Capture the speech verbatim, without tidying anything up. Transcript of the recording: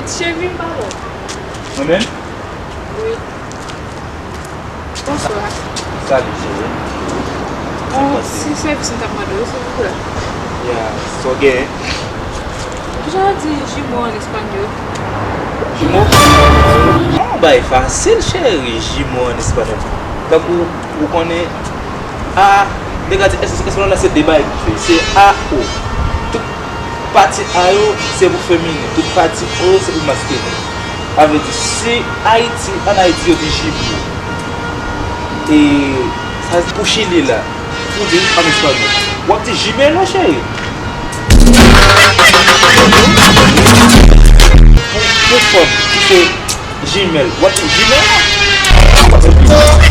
Cheri, m pa lòt. Mwen menm? Wi. Bonswa. Salut, cheri. Bon, se sèvis m t ap mande w, silvouplè. Ya, sa w genyen? Kijan yo di jimo an espanyòl? Jimo? Yon bay fasil, cheri, jimo an espanyòl. Tankou ou konnen A, nèg la di espanyòl la se de bagay ki fè. Se A O. Tout pati A yo se pou feminen, tout pati O yo se pou maskilin. Sa vle di, si Ayiti, ann Ayiti, yo di jimo, e sa pou Chili la, pou di an espanyòl, w ap di jimelo, cheri. Pou, pou fanm ki se jimèl, w ap di jimèl la.